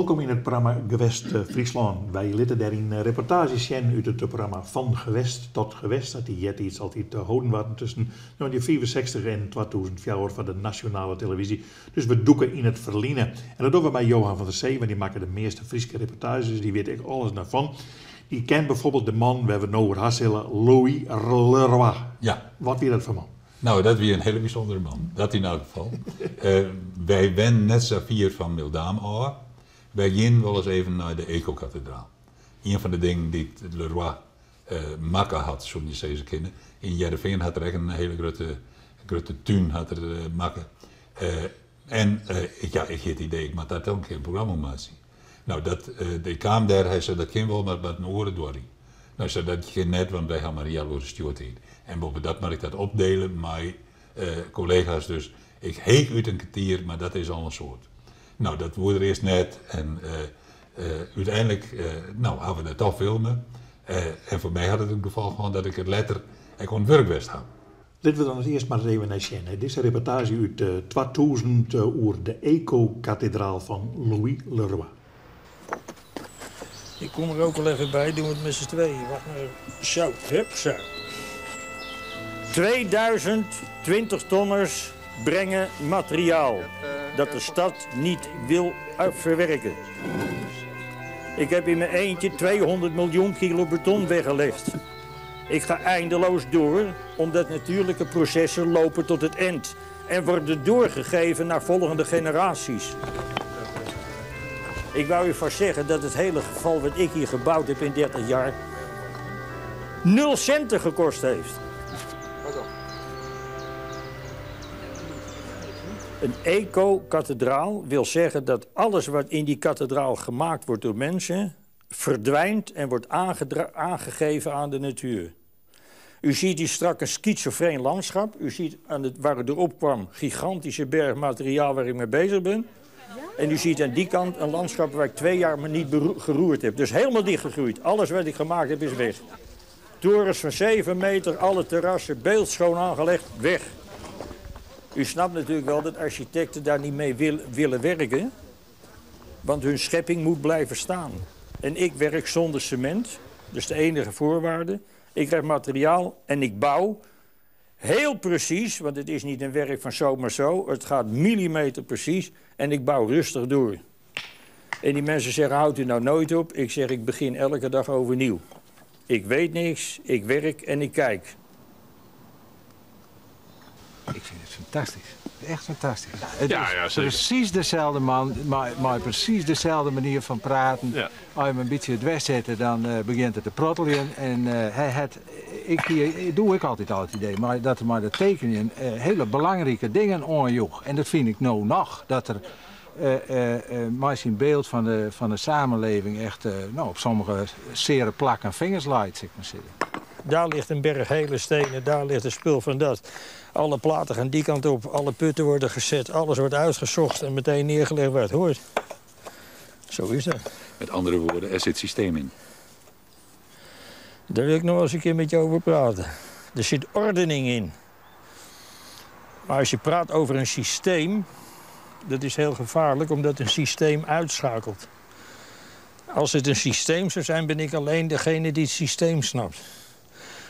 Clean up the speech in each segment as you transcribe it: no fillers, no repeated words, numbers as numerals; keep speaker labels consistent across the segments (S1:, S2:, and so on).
S1: Wolkom yn it programma Gewest Fryslân. Wy litte dêryn reportaazjes sjen út it programma Van Gewest tot Gewest, dat dy eartiids altyd holden waarden tusken 1965 en 2004 foar de nasjonale televyzje. Dus we dûke yn it ferline. En dat dogge we mei Johan van der Zee, want dy makke de measte Fryske reportaazjes, dy wit ek alles derfan. Dy ken byfoarbyld de man wêr't we it no oer ha sille, Louis Leroy.
S2: Ja.
S1: Wat wie dat foar man?
S2: No, dat wie in hiele bysûndere man. Dat yn elk gefal. Wy wennen net sa fier fan Mildaam ôf. Wy gienen wolris even nei de Ecokathedraal. Ien fan de dingen dy't Leroy makke hat, soene je sizze kinne. Yn Hearrenfean hat er ek in hiele grutte, grutte tún hat er makke. En ja, ik hie it idee, ik moat dêr toch in kear in programma oer meitsje. No, dat, ik kaam dêr, hy sei dat kin wol, mar it moat in oere duorje. No, ik sei dat kin net, want wy ha mar in healoere stjoertiid. En boppedat moat ik dat opdele mei kollega's, dus ik heechút in kertier, mar dat is al in soad. No, dat woe er earst net en úteinlik, no, ha we dat toch filme. En foar my hat it it gefolch hân dat ik it letter ek oan it wurk west ha.
S1: Litte we dan as earst mar ris even nei sjen. Dizze reportaazje út 2000 oer de Ecokathedraal fan Louis Leroy.
S3: Ik kom er ook al even bij, doen we het met z'n tweeën. Wacht maar even. Zo, hup, zo. 2020 tonners brengen materiaal dat de stad niet wil verwerken. Ik heb in mijn eentje 200 miljoen kilo beton weggelegd. Ik ga eindeloos door, omdat natuurlijke processen lopen tot het eind en worden doorgegeven naar volgende generaties. Ik wou u vast zeggen dat het hele geval wat ik hier gebouwd heb in 30 jaar nul centen gekost heeft. Een eco-kathedraal wil zeggen dat alles wat in die kathedraal gemaakt wordt door mensen verdwijnt en wordt aangegeven aan de natuur. U ziet hier strak een schizofreen landschap. U ziet aan het, waar het erop kwam gigantische berg materiaal waar ik mee bezig ben. En u ziet aan die kant een landschap waar ik 2 jaar me niet geroerd heb. Dus helemaal dichtgegroeid. Alles wat ik gemaakt heb is weg. Torens van 7 meter, alle terrassen, beeldschoon aangelegd, weg. U snapt natuurlijk wel dat architecten daar niet mee willen werken. Want hun schepping moet blijven staan. En ik werk zonder cement, dat is de enige voorwaarde. Ik krijg materiaal en ik bouw heel precies, want het is niet een werk van zomaar zo. Het gaat millimeter precies en ik bouw rustig door. En die mensen zeggen, houdt u nou nooit op? Ik zeg, ik begin elke dag overnieuw. Ik weet niks, ik werk en ik kijk.
S4: Ik vind het fantastisch. Echt fantastisch. Het is
S5: Zeker.
S4: precies dezelfde man, maar precies dezelfde manier van praten. Als je hem een beetje het west zet, dan begint het te prottelen. En hij had, ik, hier, doe ik altijd al het idee, maar dat er maar de tekeningen hele belangrijke dingen aanjoeg. En dat vind ik nou nog, dat er maar zijn beeld van de samenleving echt nou, op sommige zere plakken vingers leidt, zeg maar zeggen.
S3: Daar ligt een berg hele stenen, daar ligt een spul van dat. Alle platen gaan die kant op, alle putten worden gezet, alles wordt uitgezocht en meteen neergelegd waar het hoort. Zo is dat.
S2: Met andere woorden, er zit systeem in.
S3: Daar wil ik nog wel eens een keer met je over praten. Er zit ordening in. Maar als je praat over een systeem, dat is heel gevaarlijk, omdat een systeem uitschakelt. Als het een systeem zou zijn, ben ik alleen degene die het systeem snapt.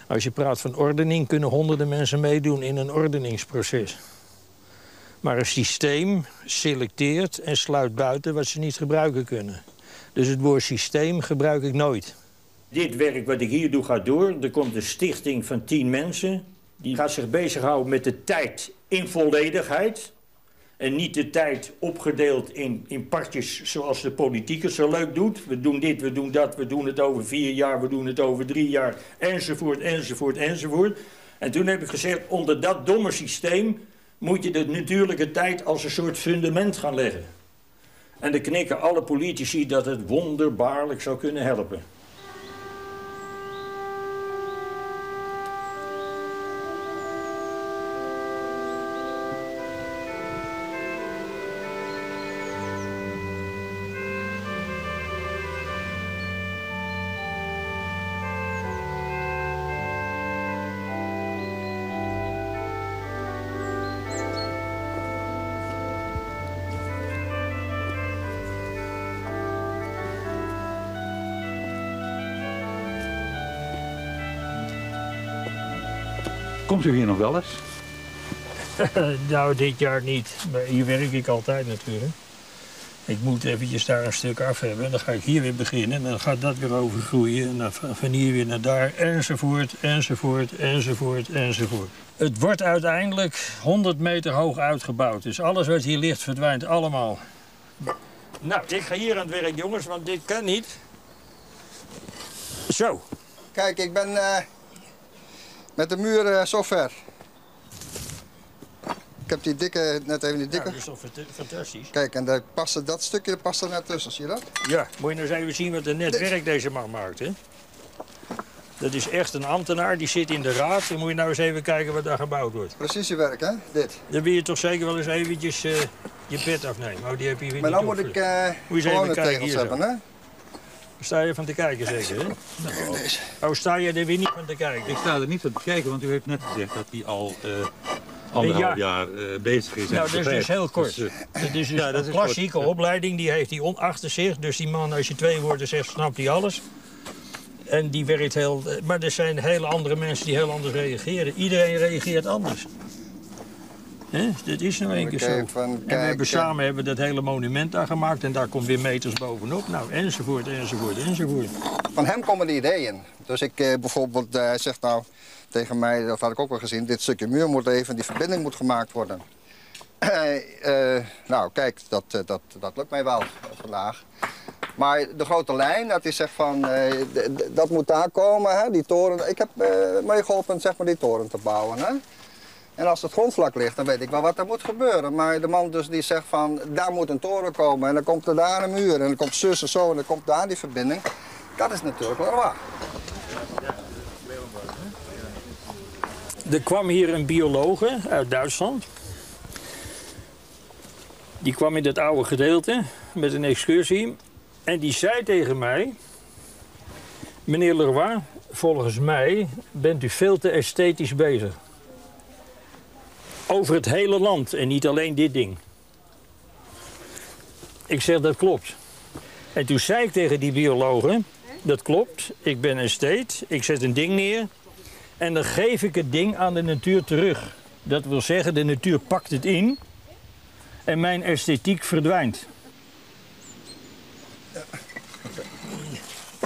S3: Als je praat van ordening, kunnen honderden mensen meedoen in een ordeningsproces. Maar een systeem selecteert en sluit buiten wat ze niet gebruiken kunnen. Dus het woord systeem gebruik ik nooit. Dit werk wat ik hier doe gaat door. Er komt een stichting van 10 mensen. Die gaat zich bezighouden met de tijd in volledigheid. En niet de tijd opgedeeld in partjes zoals de politiek het zo leuk doet. We doen dit, we doen dat, we doen het over 4 jaar, we doen het over 3 jaar, enzovoort, enzovoort, enzovoort. En toen heb ik gezegd, onder dat domme systeem moet je de natuurlijke tijd als een soort fundament gaan leggen. En dan knikken alle politici dat het wonderbaarlijk zou kunnen helpen.
S2: Komt u hier nog wel eens?
S3: Nou, dit jaar niet. Maar hier werk ik altijd natuurlijk. Ik moet eventjes daar een stuk af hebben. En dan ga ik hier weer beginnen. En dan gaat dat weer overgroeien. En dan van hier weer naar daar. Enzovoort, enzovoort, enzovoort, enzovoort. Het wordt uiteindelijk 100 meter hoog uitgebouwd. Dus alles wat hier ligt verdwijnt allemaal. Nou, ik ga hier aan het werk, jongens, want dit kan niet. Zo.
S5: Kijk, ik ben met de muur zo ver. Ik heb die dikke, net even die dikke.
S3: Ja, dat is toch fantastisch.
S5: Kijk, en daar past dat stukje past er net tussen, zie je dat?
S3: Ja, moet je nou eens even zien wat een net werk deze man maakt, hè? Dat is echt een ambtenaar, die zit in de raad. Dan moet je nou eens even kijken wat daar gebouwd wordt.
S5: Precisiewerk, hè? Dit.
S3: Dan wil je toch zeker wel eens eventjes je pet afnemen. Oh, die heb je weer
S5: Maar
S3: niet
S5: dan moet ik gewone tegels hebben, hè?
S3: Sta je van te kijken zeker, hè?
S2: Nou.
S3: Oh, sta je er weer niet van te kijken?
S2: Ik sta er niet van te kijken, want u heeft net gezegd dat hij al anderhalf jaar bezig is.
S3: Nou, dat is dus heel kort. Dus, dat is dus ja, dat een klassieke kort. Opleiding, die heeft hij achter zich. Dus die man, als je twee woorden zegt, snapt hij alles. En die werkt heel... Maar er zijn hele andere mensen die heel anders reageren. Iedereen reageert anders. Hè? Dat is nou één keer zo. En we hebben samen hebben dat hele monument daar gemaakt. En daar komt weer meters bovenop. Nou, enzovoort, enzovoort, enzovoort.
S5: Van hem komen de ideeën. Dus ik bijvoorbeeld, hij zegt nou tegen mij, dat had ik ook wel gezien... dit stukje muur moet even, die verbinding moet gemaakt worden. Nou, kijk, dat lukt mij wel vandaag. Maar de grote lijn, dat hij zegt van, dat moet daar komen, hè, die toren. Ik heb meegeholpen, zeg maar, die toren te bouwen, hè. En als het grondvlak ligt, dan weet ik wel wat er moet gebeuren. Maar de man dus die zegt van, daar moet een toren komen en dan komt er daar een muur en dan komt zus en zo en dan komt daar die verbinding. Dat is natuurlijk wel waar.
S3: Er kwam hier een biologe uit Duitsland. Die kwam in dat oude gedeelte met een excursie. En die zei tegen mij... Meneer Leroy, volgens mij bent u veel te esthetisch bezig. Over het hele land en niet alleen dit ding. Ik zeg, dat klopt. En toen zei ik tegen die biologen... Dat klopt, ik ben estheet, ik zet een ding neer... en dan geef ik het ding aan de natuur terug. Dat wil zeggen, de natuur pakt het in... en mijn esthetiek verdwijnt.
S5: Ja.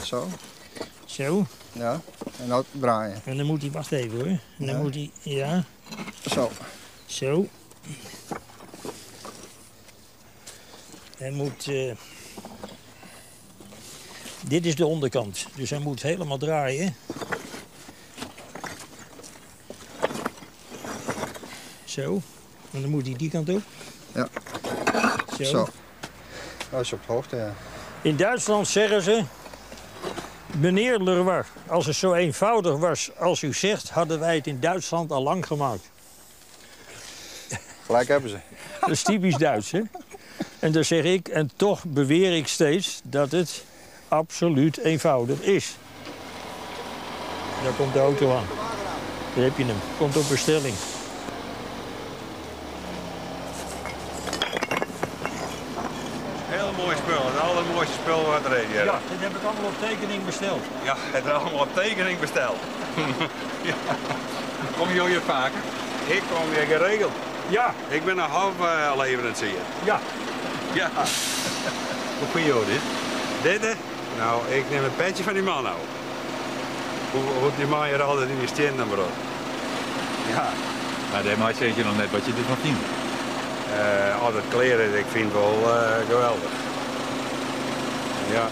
S5: Zo.
S3: Zo.
S5: Ja, en nou draaien.
S3: En dan moet hij, wacht even hoor. En dan
S5: ja.
S3: moet hij, ja.
S5: Zo.
S3: Zo. Hij moet... Dit is de onderkant, dus hij moet helemaal draaien. Zo. En dan moet hij die kant op.
S5: Ja.
S3: Zo.
S5: Zo. Dat is op de hoogte, ja.
S3: In Duitsland zeggen ze... Meneer Leroy, als het zo eenvoudig was als u zegt... hadden wij het in Duitsland al lang gemaakt.
S5: Gelijk hebben ze.
S3: Dat is typisch Duits, hè? En dan zeg ik, en toch beweer ik steeds... dat het absoluut eenvoudig is. Daar komt de auto aan. Daar heb je hem. Komt op bestelling.
S6: Heel mooi spul, het allermooiste spul wat er is.
S3: Ja, dit heb ik allemaal op tekening besteld.
S6: Ja, het is allemaal op tekening besteld. Ja.
S2: Kom je hier vaker?
S6: Ik kom hier geregeld.
S3: Ja.
S6: Ik ben een half leverancier.
S3: Ja.
S6: Ja.
S2: Hoe vind je dit?
S6: Dit, hè? Nou, ik neem een petje van die man nou. Hoe die man hier altijd in die steen dan brood. Ja.
S2: Maar daarmee zeg je nog net wat je ervan vindt.
S6: Al dat kleren, ik vind het wel geweldig. Ja.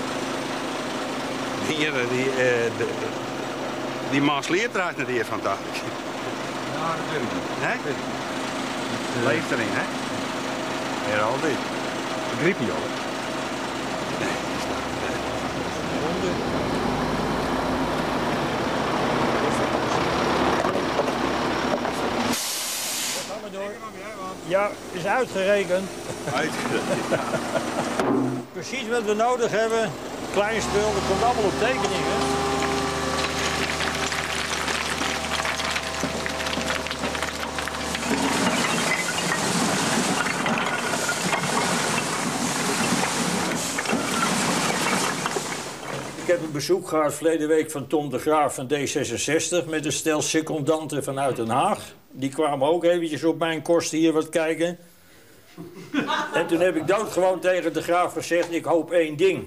S6: Die man sliert trouwens net hier fantastisch.
S2: Nou, dat weet ik niet.
S6: Nee?
S2: Dat weet ik niet.
S6: Het leeft erin, hè? Ja, altijd.
S2: Begrijp je al, hè?
S6: Nee, die staat.
S3: Ja, is uitgerekend.
S6: Uitgerekend, ja.
S3: Precies wat we nodig hebben. Klein spul, dat komt allemaal op tekening, hè? Ik heb een bezoek gehad verleden week van Tom de Graaf van D66 met een stel secondanten vanuit Den Haag. Die kwamen ook eventjes op mijn kosten hier wat kijken. En toen heb ik doodgewoon tegen de Graaf gezegd, ik hoop één ding.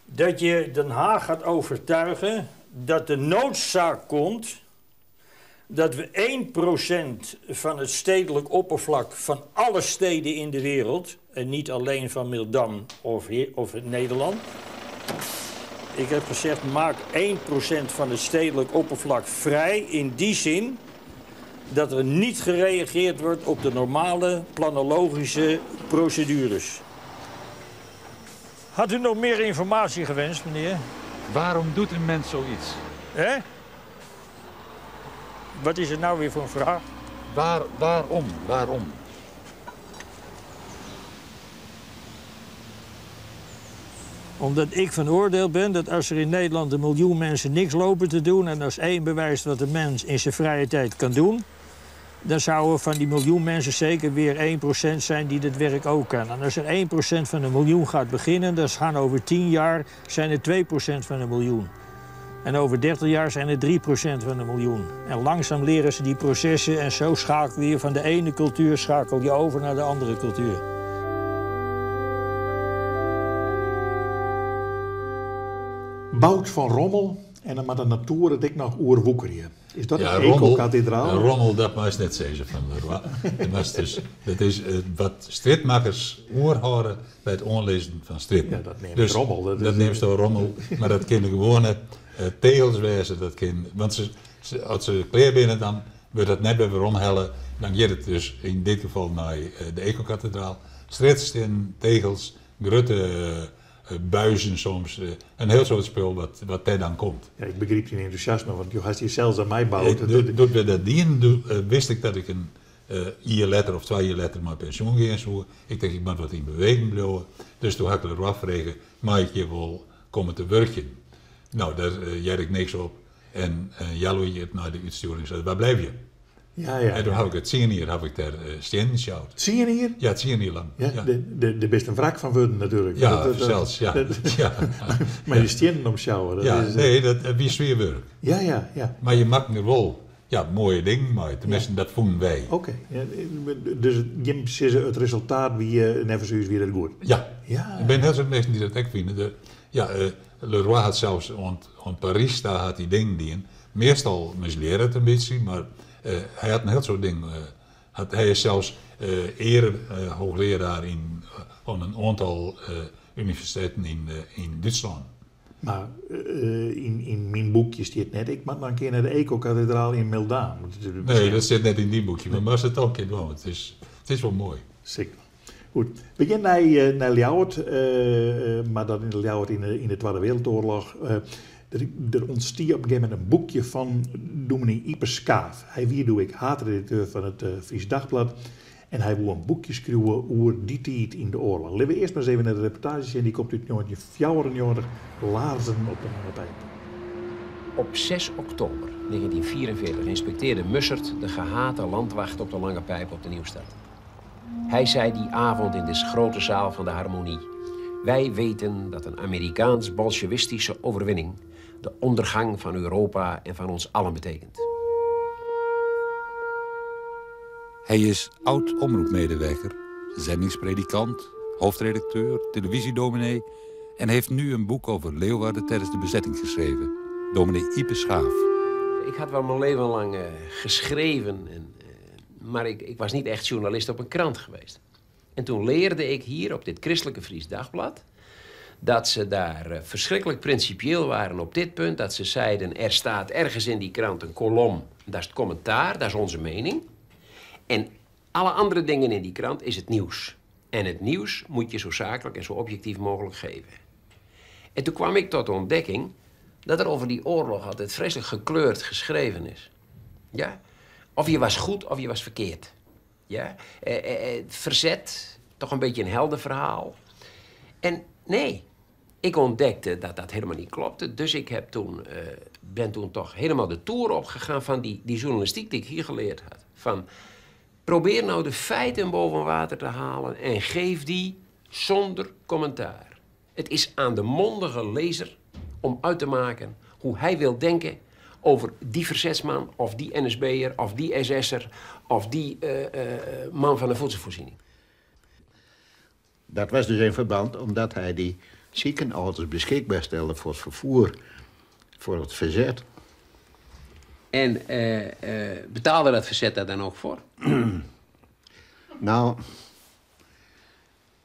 S3: Dat je Den Haag gaat overtuigen dat de noodzaak komt dat we 1% van het stedelijk oppervlak van alle steden in de wereld, en niet alleen van Mildam of Nederland. Ik heb gezegd, maak 1% van het stedelijk oppervlak vrij in die zin dat er niet gereageerd wordt op de normale planologische procedures. Had u nog meer informatie gewenst, meneer?
S2: Waarom doet een mens zoiets?
S3: Hè? Wat is het nou weer voor een vraag?
S2: Waarom? Waarom?
S3: Omdat ik van oordeel ben dat als er in Nederland 1 miljoen mensen niks lopen te doen en als één bewijst wat een mens in zijn vrije tijd kan doen, dan zouden van die miljoen mensen zeker weer 1% zijn die dat werk ook kan. En als er 1% van een miljoen gaat beginnen, dan gaan over 10 jaar zijn er 2% van een miljoen. En over 30 jaar zijn er 3% van een miljoen. En langzaam leren ze die processen en zo schakel je van de ene cultuur schakel je over naar de andere cultuur.
S1: Bout van rommel en dan maar de natuur dat ik nog oerwoekerje. Is dat
S2: Ja,
S1: een
S2: rommel,
S1: eco-kathedraal?
S2: Rommel, dat mag net zeggen van Leroy. Dat is dus, dat is wat stripmakers oorhouden bij het onlezen van strip.
S1: Ja, dat neemt
S2: Dus
S1: rommel. Dat
S2: Dat
S1: is,
S2: neemt zo rommel, maar dat kunnen gewone tegels wezen. Dat kan, want als ze kleer binnen, dan wordt dat net weer omhellen. Dan gaat het dus in dit geval naar de eco-kathedraal. Stritsteen, tegels, grote buizen soms. Een heel soort spul wat daar dan komt.
S1: Ja, ik begreep je enthousiasme, want je had hier zelfs aan mij bouwd.
S2: Doet we dat dien, wist ik dat ik een jaar later of 2 jaar later mijn pensioen ging zo. Ik denk, ik moet wat in beweging blijven. Dus toen had ik er afvregen, maar ik je wel komen te werken. Nou, daar jij ik niks op. En Jallo het naar de uitsturing zei, waar blijf je?
S1: Ja, ja.
S2: En toen had ik het 10 jaar, heb ik daar stenen gesjouwd.
S1: 10 jaar?
S2: Ja, 10 jaar lang.
S1: Ja,
S2: Ja.
S1: De best een wrak van worden natuurlijk.
S2: Ja, zelfs, ja. Ja.
S1: Maar die stenen omschouwen, dat
S2: Ja,
S1: is,
S2: nee, dat is weer werk.
S1: Ja, ja, ja.
S2: Maar je maakt nu wel, ja, mooie dingen, maar tenminste, dat vonden wij.
S1: Oké, ja, dus Jim ze het resultaat wie never zo is weer het goed.
S2: Ja.
S1: Ja.
S2: Ik ben heel veel mensen die dat ook vinden. Leroy had zelfs, want Paris, daar had hij dingen die in. Meestal misleerde het een beetje, maar hij had een heel soort ding. Hij is zelfs ere hoogleraar in een aantal universiteiten in Duitsland.
S1: Maar in mijn boekje staat net, ik moet nog een keer naar de Eco-kathedraal in Mildam.
S2: Nee, dat zit net in die boekje, maar maar het ook een keer doen, want het is wel mooi.
S1: Zeker. Goed, we gaan naar Ljouwert, maar dat in Ljouwert in de Tweede Wereldoorlog. Er ontstier op een gegeven moment een boekje van dominee Ype Schaaf. Hij wie doe ik haatredacteur van het Fries Dagblad. En hij wil een boekje schrijven over die tijd in de oorlog. Laten we eerst maar eens even naar de reportage zien. Die komt uit 1994, Laarzen op de Lange Pijp.
S7: Op 6 oktober 1944 inspecteerde Mussert de gehate landwacht op de Lange Pijp op de Nieuwstad. Hij zei die avond in de grote zaal van de Harmonie: wij weten dat een Amerikaans-bolsjewistische overwinning de ondergang van Europa en van ons allen betekent.
S2: Hij is oud-omroepmedewerker, zendingspredikant, hoofdredacteur, televisiedominee en heeft nu een boek over Leeuwarden tijdens de bezetting geschreven. Dominee Ype Schaaf.
S7: Ik had wel mijn leven lang geschreven, maar ik was niet echt journalist op een krant geweest. En toen leerde ik hier op dit Christelijke Fries Dagblad dat ze daar verschrikkelijk principieel waren op dit punt. Dat ze zeiden, er staat ergens in die krant een kolom, dat is het commentaar, dat is onze mening. En alle andere dingen in die krant is het nieuws. En het nieuws moet je zo zakelijk en zo objectief mogelijk geven. En toen kwam ik tot de ontdekking dat er over die oorlog altijd vreselijk gekleurd geschreven is. Ja? Of je was goed of je was verkeerd. Ja? Verzet, toch een beetje een heldenverhaal. En nee, ik ontdekte dat dat helemaal niet klopte. Dus ik ben toen toch helemaal de toer opgegaan van die journalistiek die ik hier geleerd had. Van, probeer nou de feiten boven water te halen en geef die zonder commentaar. Het is aan de mondige lezer om uit te maken hoe hij wil denken over die verzetsman of die NSB'er of die SS'er of die man van de voedselvoorziening.
S8: Dat was dus in verband omdat hij die ziekenauto's beschikbaar stelde voor het vervoer, voor het verzet.
S7: En betaalde dat verzet daar dan ook voor?
S8: Nou,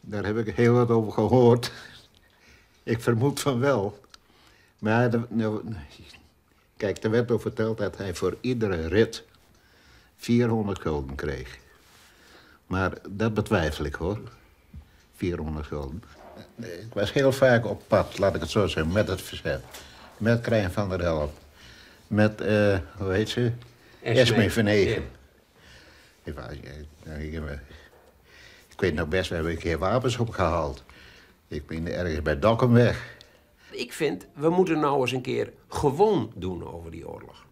S8: daar heb ik heel wat over gehoord. Ik vermoed van wel. Maar nou, kijk, er werd ook verteld dat hij voor iedere rit 400 gulden kreeg. Maar dat betwijfel ik, hoor. 400 gulden. Ik was heel vaak op pad, laat ik het zo zeggen, met het verzet. Met Krijn van der Helm. Met, hoe heet ze? Esme van Egen. Ik weet nog best, we hebben een keer wapens opgehaald. Ik ben ergens bij Dokkum weg.
S7: Ik vind, we moeten nou eens een keer gewoon doen over die oorlog.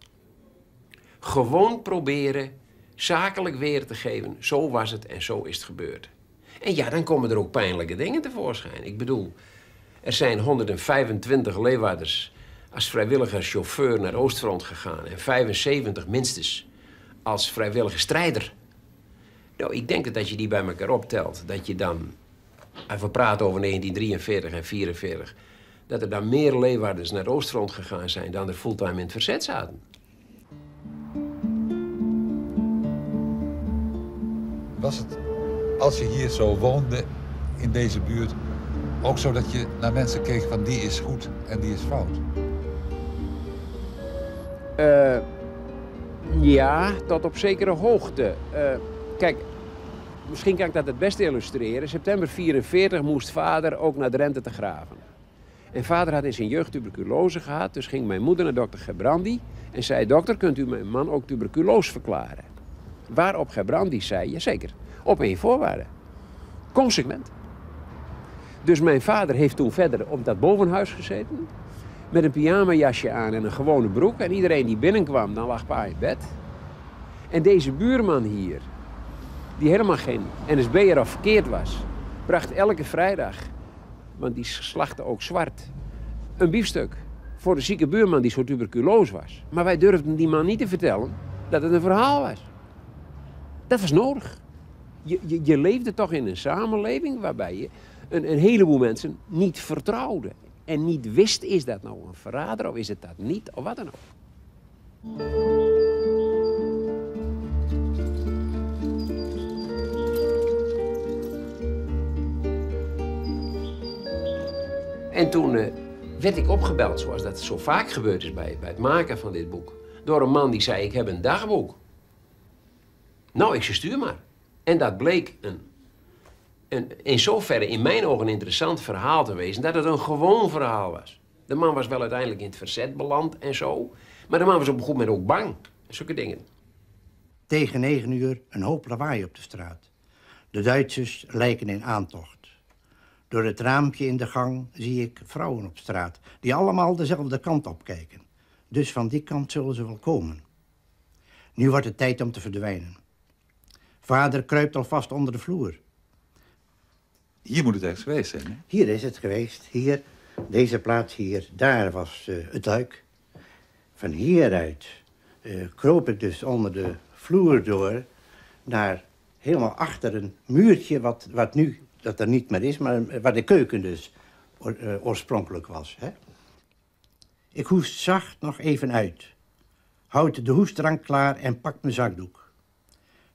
S7: Gewoon proberen zakelijk weer te geven. Zo was het en zo is het gebeurd. En ja, dan komen er ook pijnlijke dingen tevoorschijn. Ik bedoel, er zijn 125 Leeuwarders als vrijwillige chauffeur naar Oostfront gegaan. En 75 minstens als vrijwillige strijder. Nou, ik denk dat als je die bij elkaar optelt, dat je dan... Even praten over 1943 en 1944. Dat er dan meer Leeuwarders naar Oostfront gegaan zijn dan er fulltime in het verzet zaten.
S2: Was het, als je hier zo woonde, in deze buurt, ook zo dat je naar mensen keek van die is goed en die is fout?
S7: Ja, tot op zekere hoogte. Kijk, misschien kan ik dat het beste illustreren. September 44 moest vader ook naar Drenthe te graven. En vader had in zijn jeugd tuberculose gehad, dus ging mijn moeder naar dokter Gebrandi en zei: dokter, kunt u mijn man ook tuberculoos verklaren? Waarop Gebrandi zei: jazeker, op één voorwaarde. Consequent. Dus mijn vader heeft toen verder op dat bovenhuis gezeten, met een pyjamajasje aan en een gewone broek. En iedereen die binnenkwam, dan lag pa in bed. En deze buurman hier, die helemaal geen NSB'er of verkeerd was, bracht elke vrijdag, want die slachtte ook zwart, een biefstuk voor de zieke buurman die zo tuberculoos was. Maar wij durfden die man niet te vertellen dat het een verhaal was. Dat was nodig. Je leefde toch in een samenleving waarbij je een heleboel mensen niet vertrouwde. En niet wist, is dat nou een verrader of is het dat niet, of wat dan ook. En toen werd ik opgebeld, zoals dat zo vaak gebeurd is bij het maken van dit boek, door een man die zei: ik heb een dagboek. Nou, ik zei, stuur maar. En dat bleek een in zoverre in mijn ogen een interessant verhaal te wezen, dat het een gewoon verhaal was. De man was wel uiteindelijk in het verzet beland en zo, maar de man was op een goed moment ook bang. Zulke dingen.
S9: Tegen 9 uur een hoop lawaai op de straat. De Duitsers lijken in aantocht. Door het raampje in de gang zie ik vrouwen op straat, die allemaal dezelfde kant op kijken. Dus van die kant zullen ze wel komen. Nu wordt het tijd om te verdwijnen. Vader kruipt alvast onder de vloer.
S2: Hier moet het ergens geweest zijn, hè?
S9: Hier is het geweest. Hier, deze plaats hier, daar was het luik. Van hieruit kroop ik dus onder de vloer door naar helemaal achter een muurtje wat nu, dat er niet meer is, maar waar de keuken dus oorspronkelijk was. Hè? Ik hoest zacht nog even uit. Houd de hoestdrank klaar en pak mijn zakdoek.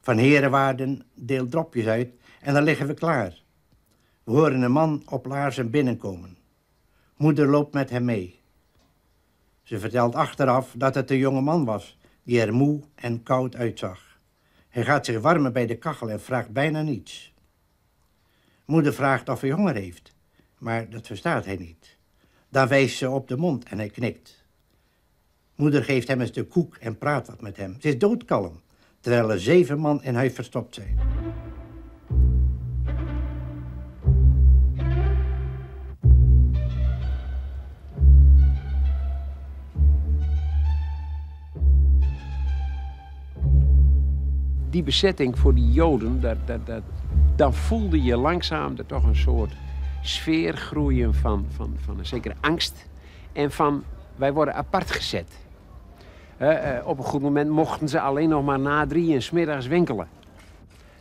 S9: Van Heerewaarden deelt dropjes uit en dan liggen we klaar. We horen een man op laarzen binnenkomen. Moeder loopt met hem mee. Ze vertelt achteraf dat het een jonge man was die er moe en koud uitzag. Hij gaat zich warmen bij de kachel en vraagt bijna niets. Moeder vraagt of hij honger heeft, maar dat verstaat hij niet. Dan wijst ze op de mond en hij knikt. Moeder geeft hem een stuk koek en praat wat met hem. Ze is doodkalm, terwijl er 7 man in huis verstopt zijn.
S7: Die bezetting voor die Joden, dan voelde je langzaam er toch een soort sfear groeien fan, fan, fan in sekere eangst en fan wij worden apart gezet. Op een goed moment mochten ze alleen nog maar na drieën 's middags winkelen.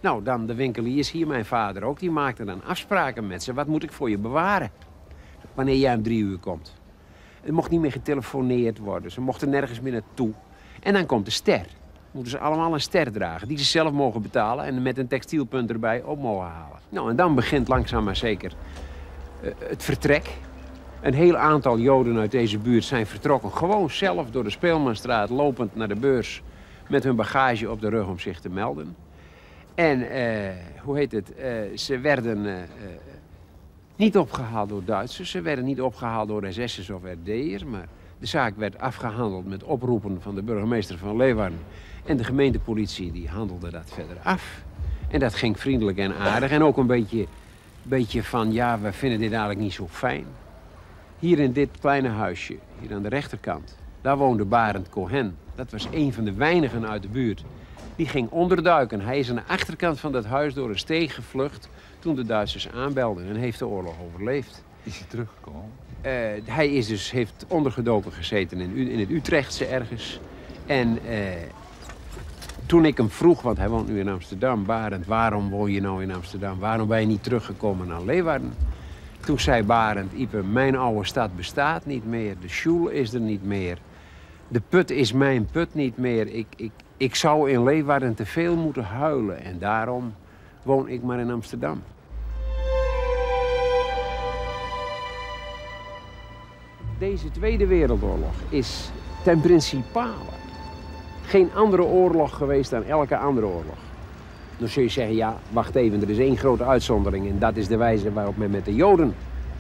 S7: Nou, dan de winkeliers hier, mijn vader ook, die maakten dan afspraken met ze. Wat moet ik voor je bewaren wanneer jij om 3 uur komt? Er mocht niet meer getelefoneerd worden, ze mochten nergens meer naartoe. En dan komt de ster. Moeten ze allemaal een ster dragen, die ze zelf mogen betalen en met een textielpunt erbij op mogen halen. Nou, en dan begint langzaam maar zeker het vertrek. Een heel aantal Joden uit deze buurt zijn vertrokken. Gewoon zelf door de Speelmanstraat lopend naar de beurs met hun bagage op de rug om zich te melden. En, hoe heet het, ze werden niet opgehaald door Duitsers, ze werden niet opgehaald door SS'ers of RD'ers, maar de zaak werd afgehandeld met oproepen van de burgemeester van Leeuwarden. En de gemeentepolitie die handelde dat verder af. En dat ging vriendelijk en aardig en ook een beetje van, ja, we vinden dit eigenlijk niet zo fijn. Hier in dit kleine huisje, hier aan de rechterkant, daar woonde Barend Cohen. Dat was een van de weinigen uit de buurt. Die ging onderduiken. Hij is aan de achterkant van dat huis door een steeg gevlucht toen de Duitsers aanbelden en heeft de oorlog overleefd.
S2: Is hij teruggekomen?
S7: Hij heeft ondergedoken gezeten in het Utrechtse ergens. En toen ik hem vroeg, want hij woont nu in Amsterdam, Barend, waarom woon je nou in Amsterdam? Waarom ben je niet teruggekomen naar Leeuwarden? Toen zei Barend, Ype, mijn oude stad bestaat niet meer. De sjoel is er niet meer. De put is mijn put niet meer. Ik zou in Leeuwarden te veel moeten huilen en daarom woon ik maar in Amsterdam. Deze Tweede Wereldoorlog is ten principale geen andere oorlog geweest dan elke andere oorlog. Dan zul je zeggen, ja, wacht even, er is één grote uitzondering en dat is de wijze waarop men met de Joden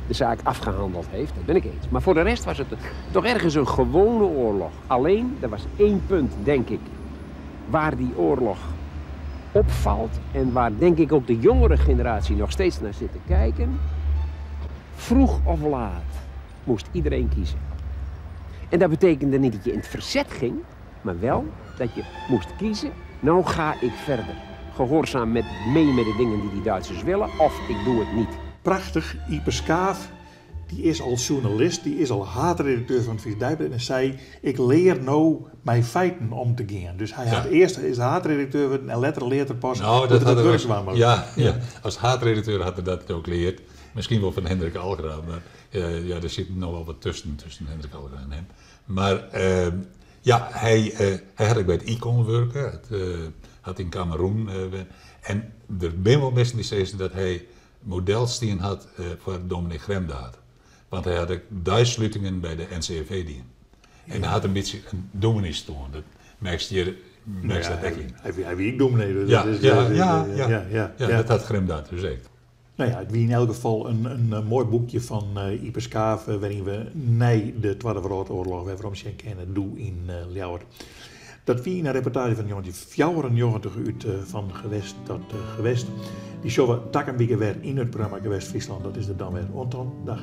S7: de zaak afgehandeld heeft. Dat ben ik eens. Maar voor de rest was het toch ergens een gewone oorlog. Alleen, er was één punt, denk ik, waar die oorlog opvalt en waar, denk ik, ook de jongere generatie nog steeds naar zit te kijken. Vroeg of laat moest iedereen kiezen. En dat betekende niet dat je in het verzet ging, maar wel dat je moest kiezen, nou ga ik verder. Gehoorzaam mee met de dingen die die Duitsers willen, of ik doe het niet.
S1: Prachtig, Ype Schaaf, die is al journalist, die is al haatredacteur van het Fries Deiblêd en zei, ik leer nou mijn feiten om te gaan. Dus hij had eerst is de haatredacteur en later leert er pas
S2: nou,
S1: hoe
S2: dat
S1: het
S2: had
S1: werk kwam.
S2: Ja, ja, als haatredacteur had hij dat ook geleerd. Misschien wel van Hendrik Algra, maar ja, er zit nog wel wat tussen Hendrik Algra en hem. Maar ja, hij had ook bij het Icon werken, had in Kameroen. En er zijn wel mensen die zeiden dat hij modelsteen had voor dominee Gremdaad. Want hij had ook duisluitingen bij de NCRV dien. En hij had een beetje een domineestoon. Dat merk je merk dat echt in.
S1: Hij wie ik dominee. Dus
S2: ja,
S1: dat is,
S2: ja, dat had Gremdaad dus echt.
S1: Nou ja, het wie in elk geval een mooi boekje van Ype Schaaf, waarin we na de Tweede Wereldoorlog weer waarom ze kennen doe in Ljouwert. Dat wie in een reportage van 1994 uit van Gewest tot Gewest. Die show we takken weer in het programma Gewest Friesland. Dat is er dan weer. Anton, dag.